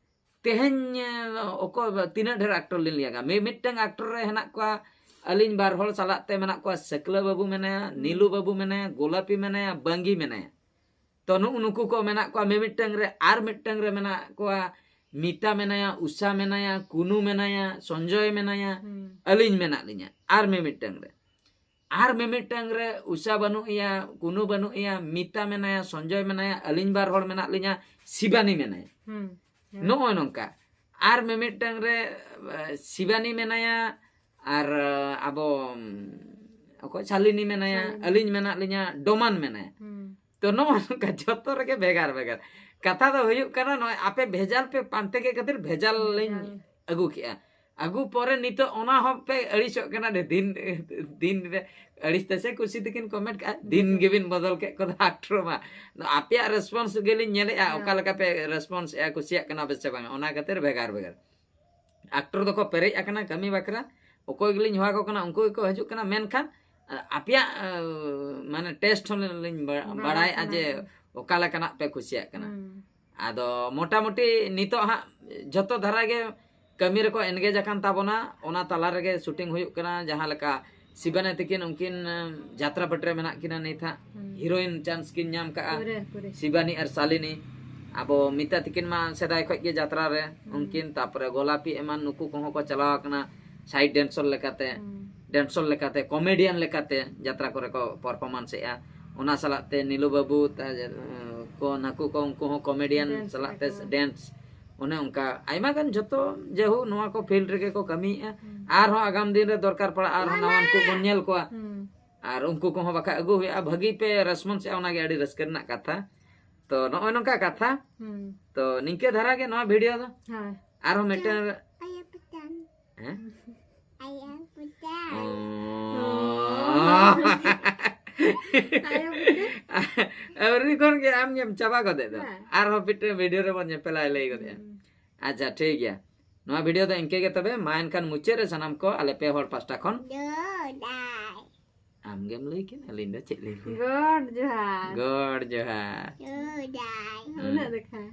ᱛᱮᱦᱮᱧ, ᱮ, ᱚᱠᱚᱭ ᱵᱟ-, ᱛᱤᱱᱟᱹᱜ ᱰᱷᱮᱨ actor ᱞᱤᱧ ᱞᱟᱹᱭᱟ, ᱢᱤ-, ᱢᱤᱫᱴᱟᱝ actor ᱨᱮ ᱦᱮᱱᱟᱜ ᱠᱚᱣᱟ ᱟᱹᱞᱤᱧ ᱵᱟᱨ ᱦᱚᱲ ᱥᱟᱞᱟᱜ ᱛᱮ ᱢᱮᱱᱟᱜ ᱠᱚᱣᱟ, ᱥᱟᱹᱠᱞᱟᱹ ᱵᱟᱹᱵᱩ ᱢᱮᱱᱟᱭᱟ, ᱦᱩᱸ᱾ ᱱᱤᱞᱩ ᱵᱟᱹᱵᱩ ᱢᱮᱱᱟᱭᱟ, ᱜᱳᱞᱟᱯᱤ ᱢᱮᱱᱟᱭᱟ, ᱵᱟᱝᱜᱤ ᱢᱮᱱᱟᱭᱟ᱾ ᱛᱚ ᱱᱩᱜᱼᱩ ᱱᱩᱠᱩ ᱠᱚ ᱢᱮᱱᱟᱜ ᱠᱚᱣᱟ, ᱢᱤᱢᱤᱫᱴᱟᱝ ᱨᱮ ᱟᱨ ᱢᱤᱫᱴᱟᱝ ᱨᱮ ᱢᱮᱱᱟᱜ ᱠᱚᱣᱟ, ᱢᱤᱛᱟ ᱢᱮᱱᱟᱭᱟ, ᱩᱥᱟ ᱢᱮᱱᱟᱭᱟ, ᱠᱩᱱᱩ ᱢᱮᱱᱟᱭᱟ, ᱥᱚᱧᱡᱚᱭ ᱢᱮᱱᱟᱭᱟ, ᱦᱩᱸ᱾ ᱟᱹᱞᱤᱧ ᱢᱮᱱᱟᱜ ᱞᱤᱧᱟ, ᱟᱨ ᱢᱤᱢᱤᱫᱴᱟᱝ ᱨᱮ, ᱟᱨ ᱢᱤᱢᱤᱫᱴᱟᱝ ᱨᱮ ᱩᱥᱟ ᱵᱟᱹᱱᱩᱜ ᱮᱭᱟ, ᱠᱩᱱᱩ ᱵᱟᱹᱱᱩᱜ ᱮᱭᱟ, ᱢᱤᱛᱟ ᱢᱮᱱᱟᱭᱟ, ᱥᱚᱧᱡᱚᱭ ᱢᱮᱱᱟᱭᱟ, ᱟᱹᱞᱤᱧ ᱵᱟᱨ ᱦᱚᱲ ᱢᱮᱱᱟᱜ ᱞᱤᱧᱟ, ᱥᱤᱵᱟᱱᱤ ᱢᱮᱱᱟᱭᱟ᱾ ᱦᱩᱸ᱾ ᱱᱚᱜᱼᱚᱭ ᱱᱚᱝᱠᱟ᱾ ᱟᱨ ᱢᱤᱢᱤᱫᱴᱟᱝ ᱨᱮ, ᱮ, ᱥᱤᱵᱟᱱᱤ ᱢᱮᱱᱟᱭᱟ, ᱟᱨ, ᱮ, ᱟᱵᱚ, ᱩᱢ, ᱚᱠᱚᱭ, ᱥᱟᱞᱤᱱᱤ ᱢᱮᱱᱟᱭᱟ, ᱥᱟᱞᱤᱱᱤ᱾ ᱟᱹᱞᱤᱧ ᱢᱮᱱᱟᱜ ᱞᱤᱧᱟ, ᱰᱚᱢᱟᱱ ᱢᱮᱱᱟᱭᱟ᱾ ᱦᱩᱸ᱾ ᱛᱚ ᱱᱚᱜᱼᱚᱭ ᱱᱚᱝᱠᱟ ᱡᱚᱛᱚ ᱨᱮᱜᱮ ᱵᱷᱮᱜᱟᱨ ᱵᱷᱮᱜᱟᱨ᱾ ᱠᱟᱛᱷᱟ ᱫᱚ ᱦᱩᱭᱩᱜ ᱠᱟᱱᱟ, ᱱᱚᱜᱼᱚᱭ ᱟᱯᱮ ᱵᱷᱮᱡᱟᱞ ᱯᱮ ᱯᱟᱱᱛᱮ ᱠᱮᱫ ᱠᱷᱟᱹᱛᱤᱨ ᱵᱷᱮᱡᱟᱞ ᱞᱤᱧ ᱵᱷᱮᱡᱟᱞ᱾ ᱟᱹᱜᱩ ᱠᱮᱜᱼᱟ᱾ ᱟᱹᱜᱩ ᱯᱚᱨᱮ ᱱᱤᱛᱚᱜ ᱚᱱᱟ ᱦᱚᱸ ᱯᱮ ᱟᱹᱲᱤᱥᱚᱜ ᱠᱟᱱᱟ᱾ ᱫᱤᱱ ᱫᱤᱱ ᱨᱮ ᱟᱹᱲᱤᱥ ᱛᱮᱥᱮ ᱠᱩᱥᱤ ᱛᱤᱠᱤᱱ ᱠᱚᱢᱮᱱᱴ ᱠᱟᱜᱼᱟ, ᱫᱤᱱ ᱜᱮᱵᱤᱱ ᱵᱚᱫᱚᱞ ᱠᱮᱫ ᱠᱚᱫᱚ ᱟᱠᱴᱨᱚ ᱢᱟ᱾ ᱟᱯᱮᱭᱟᱜ ᱨᱮᱥᱯᱚᱱᱥ ᱜᱮᱞᱤᱧ ᱧᱮᱞᱮᱫᱼᱟ, ᱚᱠᱟ ᱞᱮᱠᱟ ᱯᱮ ᱨᱮᱥᱯᱚᱱᱥ ᱮᱫᱼᱟ, ᱠᱩᱥᱤᱭᱟᱜ ᱠᱟᱱᱟ ᱯᱮ ᱥᱮ ᱵᱟᱝ, ᱚᱱᱟ ᱠᱷᱟᱹᱛᱤᱨ ᱵᱷᱮᱜᱟᱨ ᱵᱷᱮᱜᱟᱨ ᱟᱠᱴᱨᱚ ᱫᱚᱠᱚ ᱯᱮᱨᱮᱡ ᱟᱠᱟᱱᱟ ᱠᱟᱹᱢᱤ ᱵᱟᱠᱷᱨᱟ᱾ ᱚᱠᱚᱭ ᱜᱮᱞᱤᱧ ᱦᱚᱦᱚ ᱟᱠᱚ ᱠᱟᱱᱟ, ᱩᱱᱠᱩ ᱜᱮᱠᱚ ᱦᱤᱡᱩᱜ ᱠᱟᱱᱟ᱾ ᱢᱮᱱᱠᱷᱟᱱ ᱟᱯᱮᱭᱟᱜ ᱢᱟᱱᱮ ᱴᱮᱥᱴ ᱦᱚᱸ ᱞᱤᱧ ᱵᱟᱲᱟᱭᱮᱫᱼᱟ ᱡᱮ ᱚᱠᱟ ᱞᱮᱠᱟᱱᱟᱜ ᱯᱮ ᱠᱩᱥᱤᱭᱟᱜ ᱠᱟᱱᱟ᱾ ᱟᱫᱚ ᱢᱚᱴᱟᱢᱩᱴᱤ ᱱᱤᱛᱚᱜ ᱦᱟᱸᱜ ᱡᱷᱚᱛᱚ ᱫᱷᱟᱨᱟ ᱜᱮ ᱠᱟᱹᱢᱤ ᱨᱮᱠᱚ ᱮᱱᱜᱮᱡ ᱟᱠᱟᱱ ᱛᱟᱵᱚᱱᱟ᱾ ᱚᱱᱟ ᱛᱟᱞᱟ ᱨᱮᱜᱮ ᱥᱩᱴᱤᱝ ᱦᱩᱭᱩᱜ ᱠᱟᱱᱟ᱾ ᱡᱟᱦᱟᱸ ᱞᱮᱠᱟ ᱥᱤᱵᱟᱱᱤ ᱛᱤᱠᱤᱱ ᱩᱱᱠᱤᱱ ᱡᱟᱛᱨᱟ ᱯᱟᱹᱴᱤ ᱨᱮ ᱢᱮᱱᱟᱜ ᱠᱤᱱᱟ ᱱᱤᱛ ᱦᱟᱸᱜ, ᱦᱤᱨᱳᱭᱤᱱ ᱪᱟᱱᱥ ᱠᱤᱱ ᱧᱟᱢ ᱠᱟᱜᱼᱟ᱾ ᱥᱤᱵᱟᱱᱤ ᱟᱨ ᱥᱟᱞᱤᱱᱤ, ᱟᱵᱚ ᱢᱤᱛᱟ ᱛᱤᱠᱤᱱ ᱢᱟ ᱥᱮᱫᱟᱭ ᱠᱷᱚᱡ ᱜᱮ ᱡᱟᱛᱨᱟ ᱨᱮ ᱩᱱᱠᱤᱱ, ᱛᱟᱯᱚᱨᱮ ᱜᱳᱞᱟᱯᱤ ᱮᱢᱟᱱ, ᱱᱩᱠᱩ ᱠᱚᱦᱚᱸ ᱠᱚ ᱪᱟᱞᱟᱣ ᱟᱠᱟᱱᱟ ᱥᱟᱭᱤᱰ ᱰᱮᱱᱥᱚᱨ ᱞᱮᱠᱟᱛᱮ, ᱰᱮᱱᱥᱚᱨ ᱞᱮᱠᱟᱛᱮ, ᱠᱚᱢᱮᱰᱤᱭᱟᱱ ᱞᱮᱠᱟᱛᱮ ᱡᱟᱛᱨᱟ ᱠᱚᱨᱮ ᱠᱚ ᱯᱟᱨᱯᱷᱚᱨᱢᱟᱱᱥ ᱮᱫᱼᱟ᱾ ᱚᱱᱟ ᱥᱟᱞᱟᱜ ᱛᱮ ᱱᱤᱞᱩ ᱵᱟᱹᱵᱩ ᱠᱚ, ᱱᱟᱠᱩ ᱠᱚ, ᱩᱱᱠᱩ ᱦᱚᱸ ᱠᱚᱢᱮᱰᱤᱭᱟᱱ ᱥᱟᱞᱟᱜ ᱛᱮ ᱰᱮᱱᱥ, ᱚᱱᱮ ᱚᱱᱠᱟ ᱟᱭᱢᱟ ᱜᱟᱱ ᱡᱷᱚᱛᱚ᱾ ᱡᱮᱦᱳᱠ, ᱱᱚᱣᱟ ᱠᱚ ᱯᱷᱤᱞᱰ ᱨᱮᱜᱮ ᱠᱚ ᱠᱟᱹᱢᱤᱭᱮᱫᱼᱟ᱾ ᱟᱨᱦᱚᱸ ᱟᱜᱟᱢ ᱫᱤᱱ ᱨᱮ ᱫᱚᱨᱠᱟᱨ ᱯᱟᱲᱟᱜᱼᱟ, ᱟᱨᱦᱚᱸ ᱱᱟᱣᱟᱱ ᱠᱚ ᱵᱚᱱ ᱧᱮᱞ ᱠᱚᱣᱟ᱾ ᱟᱨ ᱩᱱᱠᱩ ᱠᱚᱦᱚᱸ ᱵᱟᱠᱷᱟᱡ ᱟᱹᱜᱩ ᱦᱩᱭᱩᱜᱼᱟ, ᱵᱷᱟᱹᱜᱤ ᱯᱮ ᱨᱮᱥᱯᱚᱱᱥ ᱮᱫᱼᱟ, ᱚᱱᱟᱜᱮ ᱟᱹᱰᱤ ᱨᱟᱹᱥᱠᱟᱹ ᱨᱮᱱᱟᱜ ᱠᱟᱛᱷᱟ᱾ ᱛᱚ ᱱᱚᱜᱼᱚᱭ ᱱᱚᱝᱠᱟ ᱠᱟᱛᱷᱟ᱾ ᱛᱚ ᱱᱤᱝᱠᱟᱹ ᱫᱷᱟᱨᱟ ᱜᱮ ᱱᱚᱣᱟ ᱵᱷᱤᱰᱤᱭᱳ ᱫᱚ᱾ ᱟᱨᱦᱚᱸ ᱢᱤᱫᱴᱮᱱ ᱦᱮᱸ? ᱟᱹᱣᱨᱤ ᱠᱷᱚᱱ ᱜᱮ ᱟᱢ ᱜᱮᱢ ᱪᱟᱵᱟ ᱜᱚᱫᱮᱫ ᱫᱚ᱾ ᱟᱨᱦᱚᱸ ᱢᱤᱫᱴᱮᱱ ᱵᱷᱤᱰᱤᱭᱳ ᱨᱮᱵᱚᱱ ᱧᱮᱯᱮᱞᱟ, ᱞᱟᱹᱭ ᱜᱚᱫᱮᱜᱼᱟ᱾ ᱟᱪᱪᱷᱟ, ᱴᱷᱤᱠ ᱜᱮᱭᱟ, ᱱᱚᱣᱟ ᱵᱷᱤᱰᱤᱭᱳ ᱫᱚ ᱤᱱᱠᱟᱹ ᱜᱮ ᱛᱚᱵᱮ᱾ ᱢᱟ ᱮᱱᱠᱷᱟᱱ ᱢᱩᱪᱟᱹᱫ ᱨᱮ ᱥᱟᱱᱟᱢ ᱠᱚ ᱟᱞᱮ ᱯᱮ ᱦᱚᱲ ᱯᱟᱥᱴᱟ ᱠᱷᱚᱱ ᱟᱢ ᱜᱮᱢ ᱞᱟᱹᱭ ᱠᱮᱫ, ᱟᱹᱞᱤᱧ ᱫᱚ ᱪᱮᱫ ᱞᱤᱧ ᱞᱟᱹᱭᱟ? ᱜᱚᱰ ᱡᱚᱦᱟᱨ᱾ ᱜᱚᱰ ᱡᱚᱦᱟᱨ᱾ ᱩᱱᱟᱹᱜ ᱫᱚ ᱠᱷᱟᱱ᱾